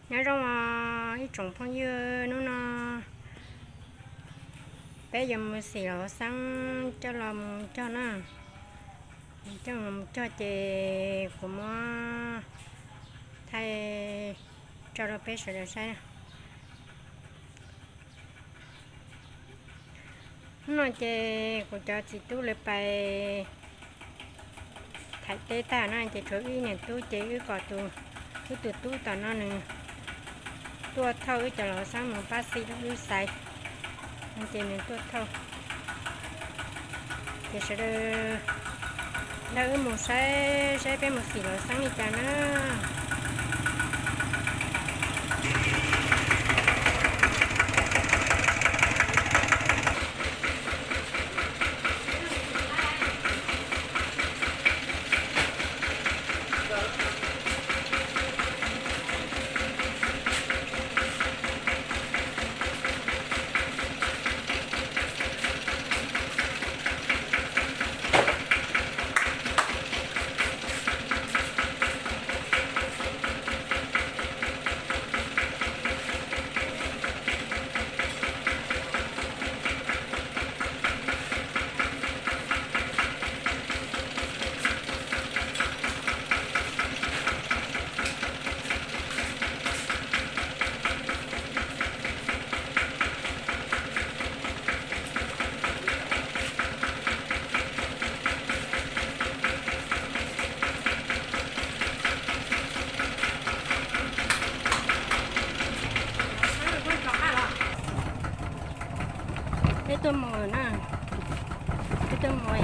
Nyob zoo os ib tsoom phooj ywg, hnub no peb yuav mus xim los xeeb coj los mus cog na. Coj los mus cog ces kuv muab thaij tso rau peb sawv daws saib. Hnub no ces kuv cov txiv tub lawv pais thaim teb tag na ces tshuav wb niam tub ces wb kom tus, wb tus tub tom no nws tuaj thauj wb cov los xeeb mus pab xim rau wb xaiv, ces nws tuaj thauj. Ces sawv daws nrog wb mus saib saib peb mus xim los xeeb li cas na. Peb tuaj mus na, peb tuaj mus.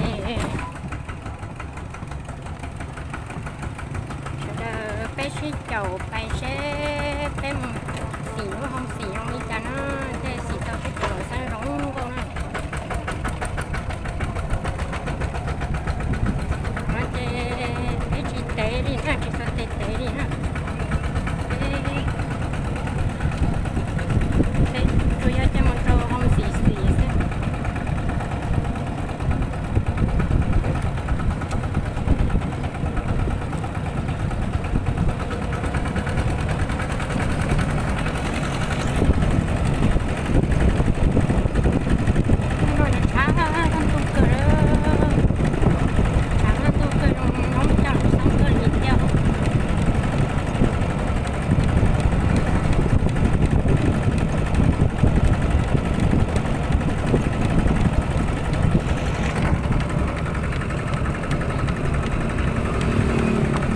Sawv daws peb sib caum pais seb peb mus xim lub hoo xim zoo li cas na, tej xim tau peb cov los xeeb zoo nkauj na. No ces peb tsis tev li na, tsis tau tev tev li na. Peb tsuas yog coj mus rau hoo xim xim xwb. Ntuj no nws tshav ntuj kawg, tshav ntuj kawg, zoo nyob coj los xeeb kawg li thiab.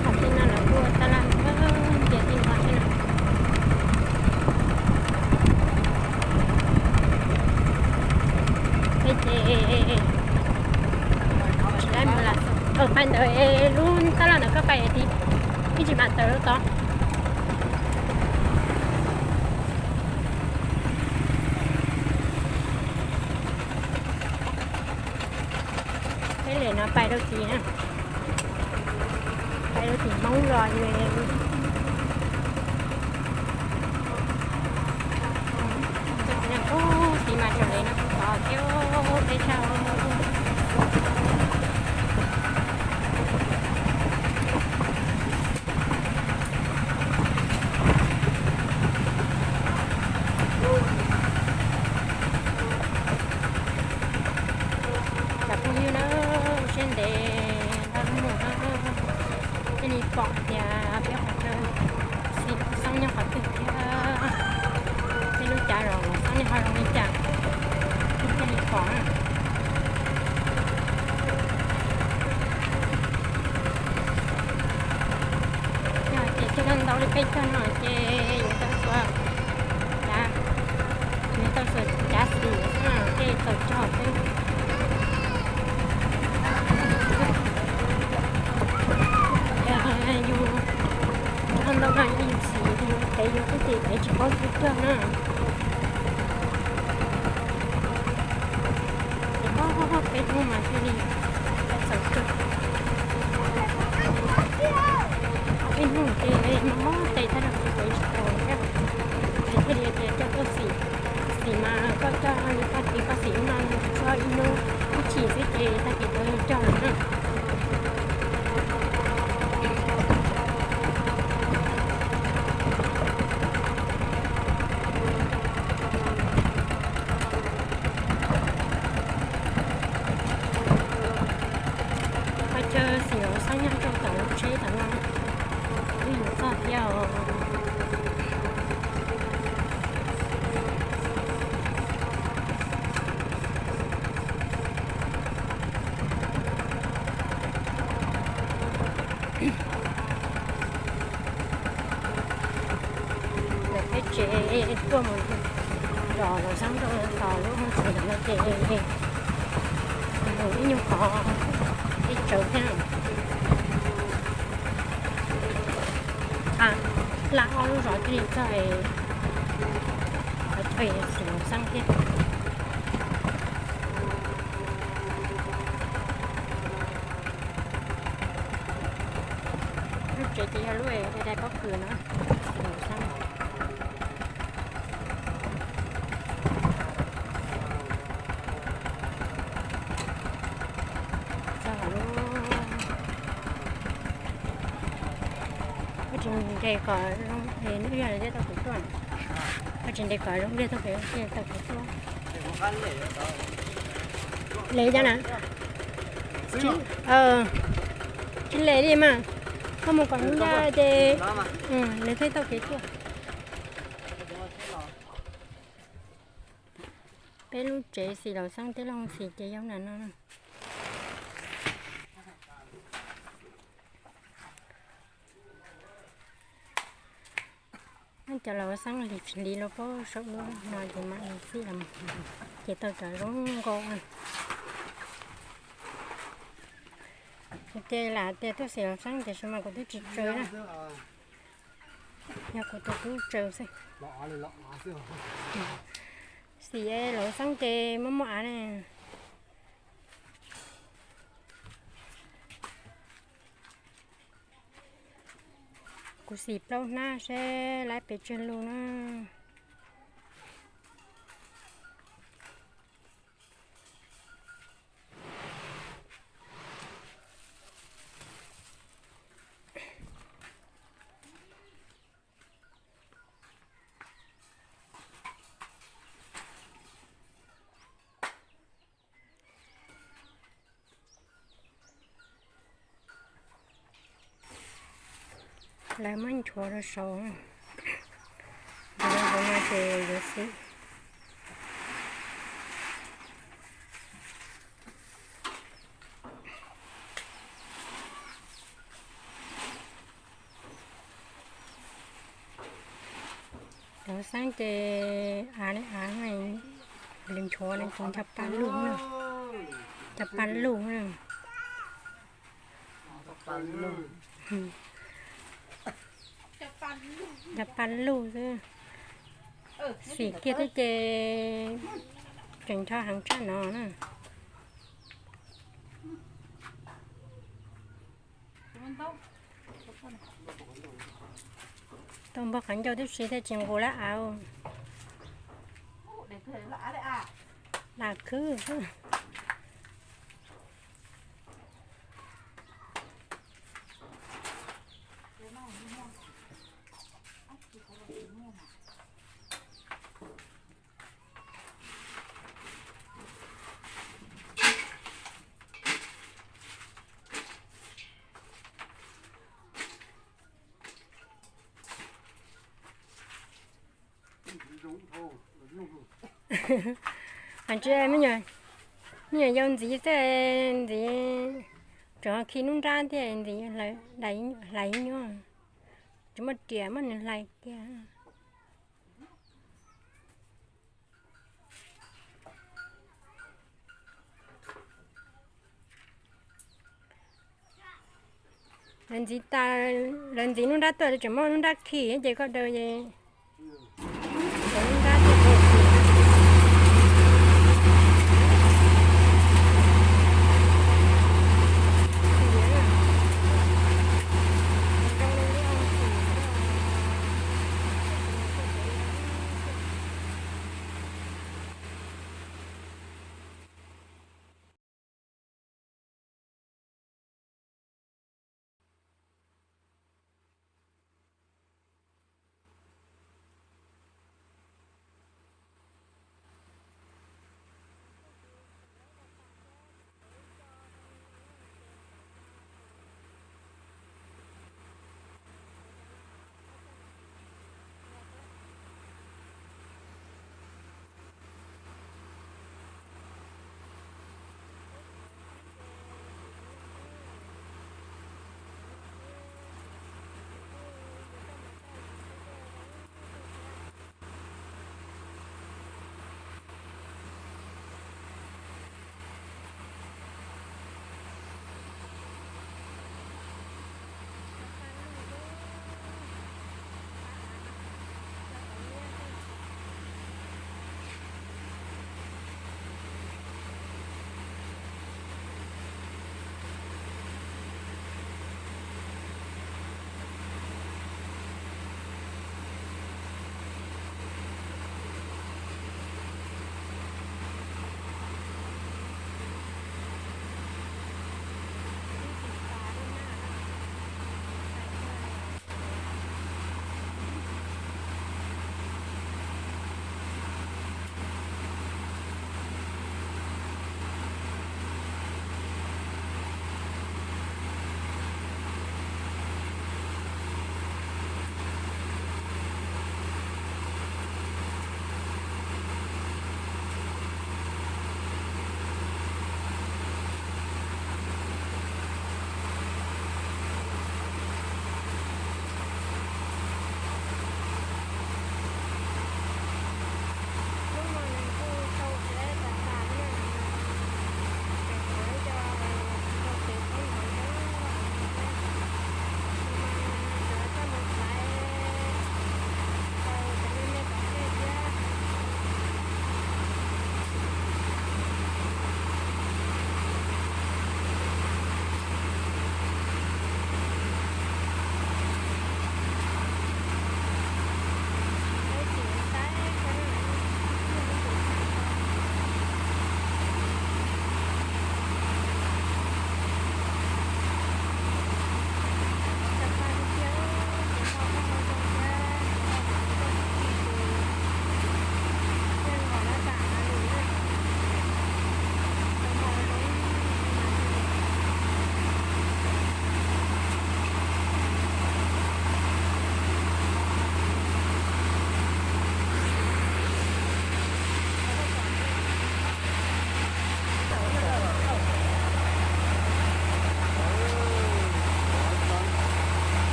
Qhov tej no lawv kuj ua tab laj ntau tias tej no thiab na. Peb ces pais ntawd, lub tab laj ntawd koj pais tid, ib tsis mam tawm lub tod. Peb lem no pais rau tim, pais rau tim Hmoob los. Tus txiv neej ub txiv mas raws li no kuj tod thiab peb sab. Cov phooj ywg na, ua siab ntev nrog mus na, thiaj li pom hais tias peb qhov chaw xim los xeeb nyob qhov twg thiab peb lub cav los xeeb nyob qhov zoo li cas, thiaj li pom na. Yog ces cog ntau li peb cog no ces yuav tau xuas cav, yuav tau xuas cav xim xwb thiaj txaus cog xwb. Yus ntau no yus xim yus tev yus xwb ces tev tsis paub xwb cog na. Ces ob peb hnub mas thiaj li txaus cog. Ob peb hnub ces mob mob tes tag los kuv tev tsis tau thiab. Ces thiaj li tias coj tuaj xim. Xim mas koj coj li tag kis koj xim ib no yus tsuag ib hnub ib chim xwb ces tag kis tau cog lawm na. Tsev tuaj mus nrog Laus Xeeb rau tom lub hoob xim ntawm no ces mus ib nyuag qhov ib tsaws thiab. A, laj ob lub zos thiaj li txog, qhov chaw xim Laus Xeeb thiab. Lub tsev ces yog lub dai dai pob kws no, xim Laus Xeeb. Txog lub, koj tsis nres kom zoo, nws yog lawv tej tau kev tuaj, koj tsis nres kom zoo li tau kev, tau kev tuaj. Lem cov na, tsis lem li mas, koj mus kom ncaj ces lawv thiaj tau kev tuaj. Peb lub tsev xim Laus Xeeb thiab lub hoob xim ces yog ntawm no. Cov Laus Xeeb hliv hliv los puag saum lub no ces mam li txij los, ces tau cov zoo nkauj. Kuv ces lam tias tuaj xim Laus Xeeb tiam sis mas kuv twb tsis tsaws na. Yog kuv tus tub tsaws xwb. Xim Laus Xeeb ces muaj muaj av ne. Kuv xim plaub hnab seb laib pes tsawg lus na. Lawv muab nchuav rau saud, nchuav rau saud no ces yuav xim. Laus Xeeb ces av ne, av ne, lawv nchuav ne, cov ncho pa lug na, cov pa lug na. Cov pa lug xwb. Xim kiag thiab ces tseem ncho heev tshaj no na. Tau npog qhov ncauj tib si thiaj tsis nqus lab av. Lam khwb xwb. Hais tsis, me nyuam yau ntxiv xwb, ntxiv tseem khi nruab nrab thiab, ntxiv hlais ib nyuag, tsis muaj riam muab nws hlais kiag. Lawv ntxiv tas, lawv ntxiv nruab nrab tuaj tseem muab nruab nrab khi ces koj daws ces nruab nrab tuaj.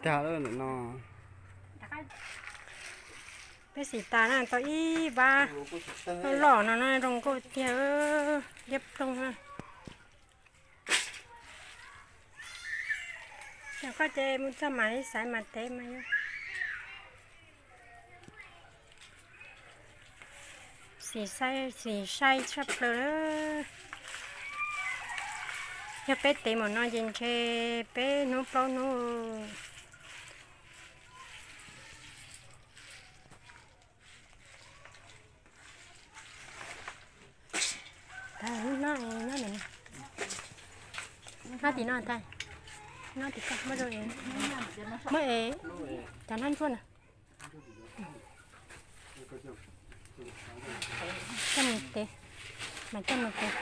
tag lawm no. Peb xim tas na, tau ib vab loj loj no na, zoo nkauj tiag, liab ploog na. Yog koj ces mus txog mas ib xaiv mas tev mas yog. Xim sai, xim sai tshaj plaws lawm. Yog peb tev npaum no ces ntshe peb hnub plaub hnub. Nyob, nyob, nyob tim no tag, nyob tim ko muab rau es, muab es cov nab ntsuab na. Coj mus tev, mas coj mus tev.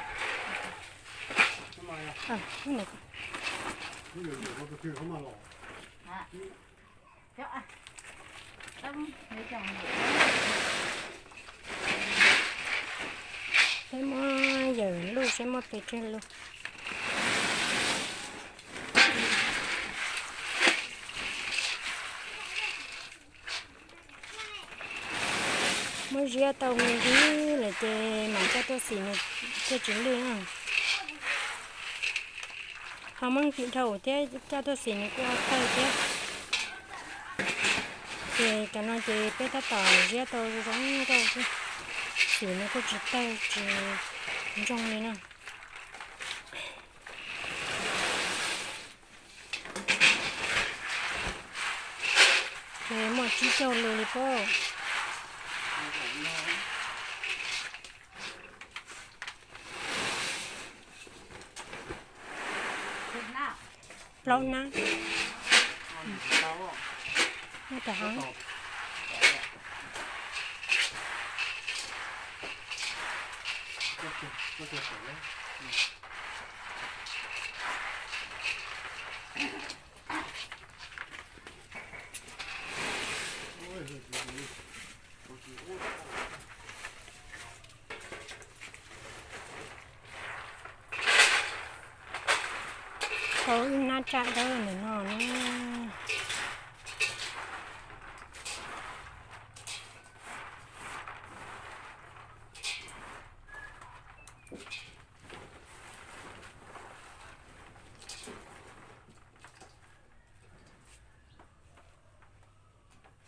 Peb muab yawm luj seb muaj pes tsawg lug. Muab ziab tau me ntsis lawm ces mam coj tuaj xim nws thiaj tsis lwj na. Ho muab kim dhau thiab coj tuaj xim nws kuj tawg thiab. Ces cov no ces peb tab tom ziab tau zoo nkauj xwb, xim nws kuj tsis tawg tsis ntsoog li na. Ces muaj tsib caug lus li pob. Plaub hnab. Nyob rau hauv. Tau ib hnab tsaj dawb ntawm no na.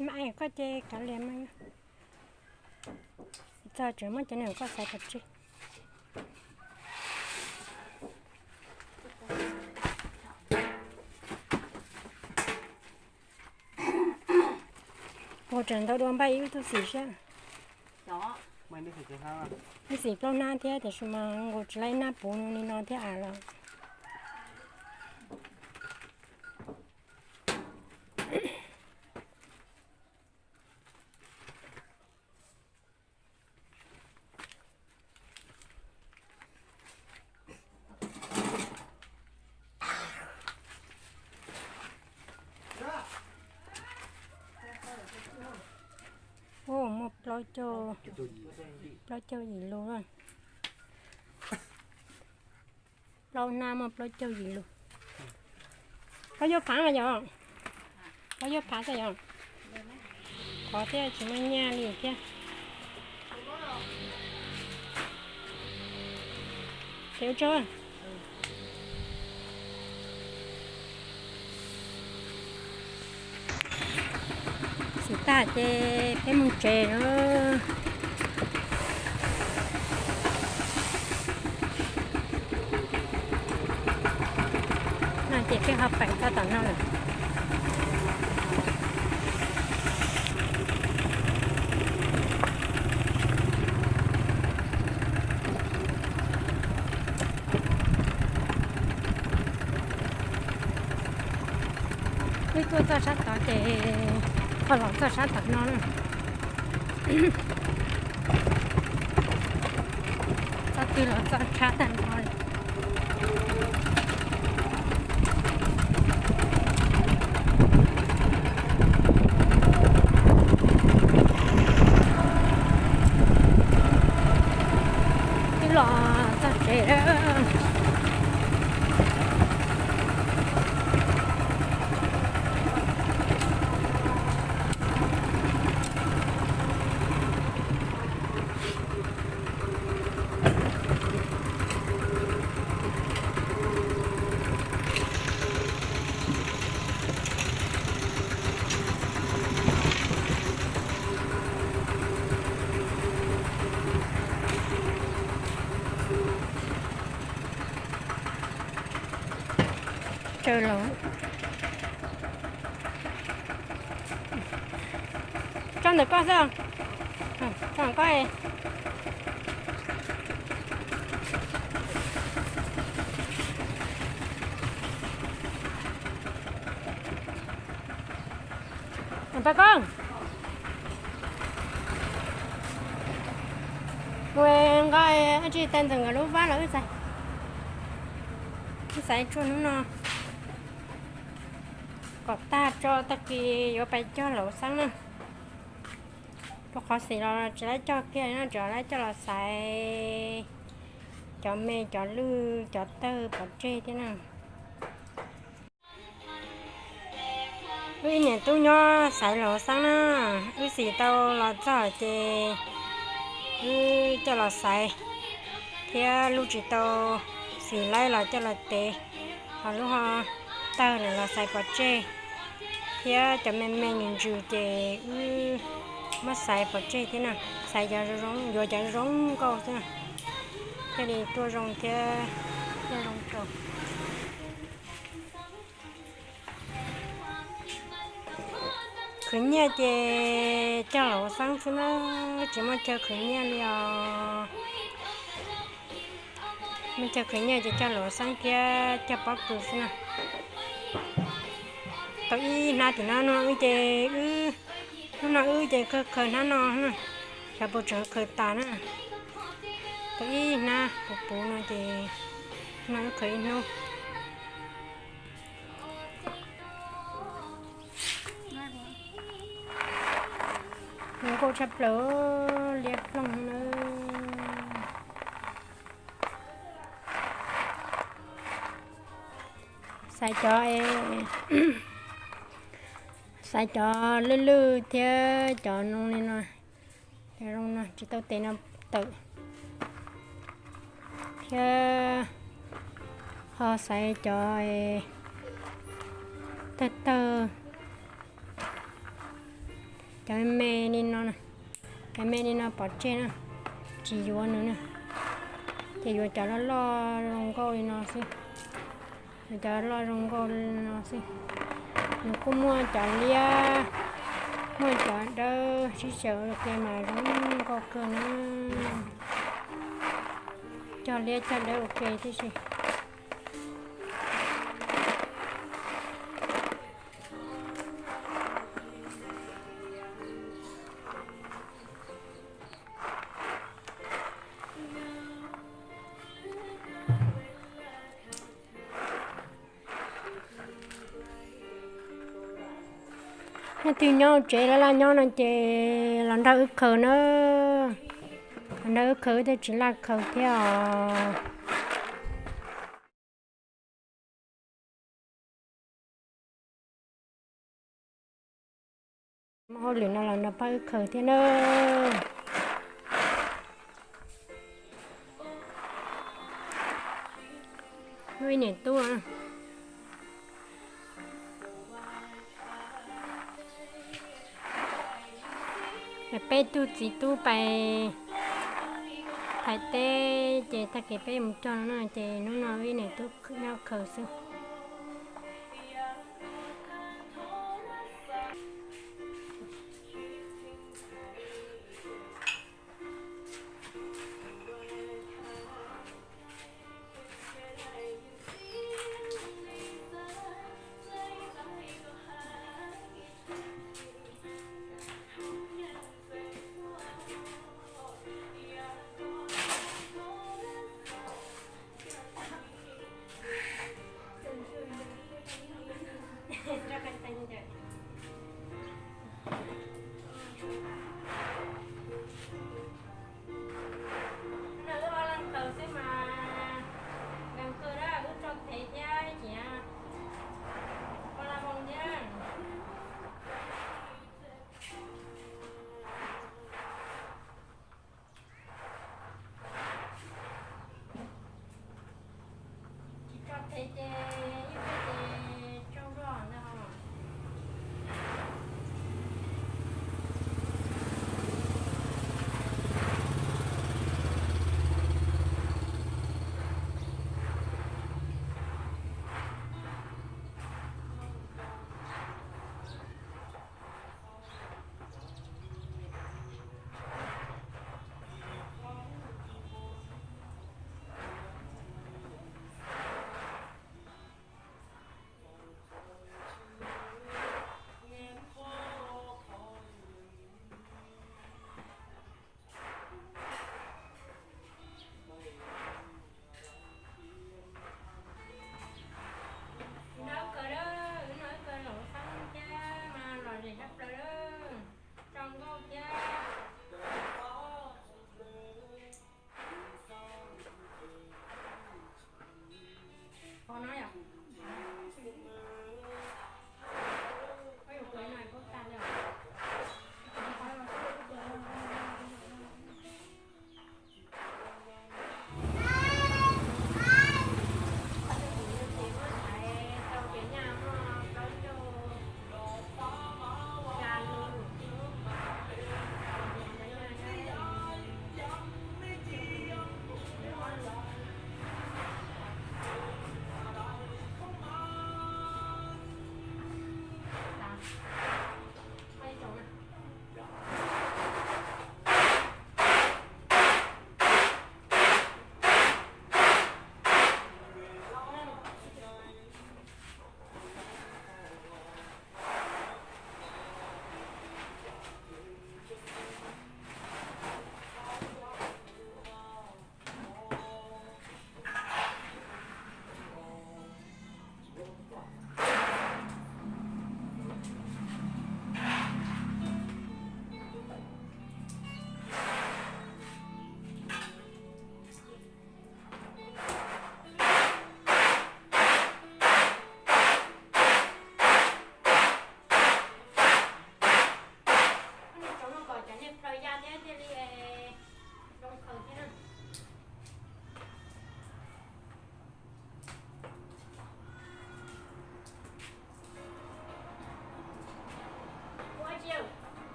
Mas koj ces kav liam mas. Txog tseem muab cov niag koj xaiv pov tseg. Nkaus tseem ntau dua npaj ib lub tug xim siab. Ib xim plaub hnab thiab tiam sis mas nkaus tsis laib ib hnab puv li no thiab as los. Ua muaj plaub caug, plaub caug yim lus. Plaub hnab muaj plaub caug yim lus. Koj yuav phav mas yom? Koj yuav phav xwb yom? Qhov thiab tsis muaj nyiaj li thiab. Ces ua tsaug. Xim tag ces peb mus tsev na. No ces peb ho pais txog tom no lawm. Wb tuaj txog sab tod ces ho los txog sab tom no na. Txoj twg los txoj tshab tag nrho li. Twb los txog tsev lawm. Tso ntawm koj xwb, tso koj. Pab koj, mus nqa dab tsi tas ntawm nkawd lub vab los wb xaiv, wb xaiv tsuag hnub no kom tag tso tag kis yuav pais cog laus xeeb na. Rau qhov xim los tsis laib cog kiag no, tsuas laib coj los xaiv cov me cov lwj cov tawg pov tseg thiab na. Wb ib niam tub nyob xaiv laus xeeb na, wb xim tau los txog ces wb coj los xaiv, thiab lub tsis tau xim laib los coj los tev, ho lub ho tawg lawm los xaiv pov tseg, thiab cov me me ntsws ntsws ces wb muab xaiv pov tseg thiab na, xaiv cov zoo zoo, yuav cov zoo nkauj xwb na, thiaj li tuaj zoo thiab, thiaj zoo rau. Khwv nyiaj ces cog laus xeeb xwb na, tsis muaj chaw khwv nyiaj li os. Muaj chaw khwv nyiaj ces cog laus xeeb thiab cog pob kws xwb na. Tau ib hnab tim no no wb ces wb, hnub no wb ces khaws khaws hnab no na, xyov puas tseem khaws tas na. Tau ib hnab puv puv no ces hnub no wb khaws ib hnub. Zoo nkauj tshaj plaws, liab ploog na. Xaiv cov, xaiv cov lwj lwj thiab cov zoo li no, cov zoo no tsis tau tev no tawm, thiab ho xaiv cov tawg tawg, cov me me li no, cov me li no pov tseg na, tsis yuav nws na, ces yuav cov loj loj zoo nkauj li no xwb. Yuav cov loj zoo nkauj li no xwb. Nws kuj muaj cov liab, muaj cov dawb sib xyaw ua ke mas zoo nkauj kawg na. Cog liab cog dawb ua ke tib si. Leej twg nyob tsev laj laj nyob no ces los nrog wb khaws na, los nrog wb khaws wb thiaj tsis laj khaws thiab os. Muaj hauj lwm no los nrog pab wb khaws thiab na. Wb ib niam tub, peb tug txiv tub pais Thaib teb ces tag kis peb mus cog no na, ces hnub no wb ib niam tub nyob khaws xwb.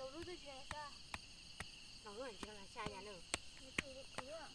Los lub twb tsis los xya. Los lub tsis los xya yam lawm.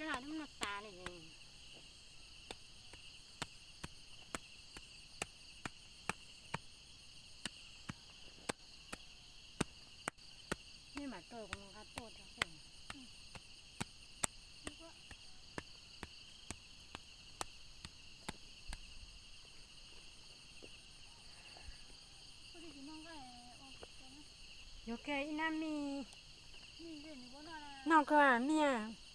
Lub no tas li. Nej mam rau kuv mus nqa tuaj rau. Yuav kiag ib nab mij noj kawg mas.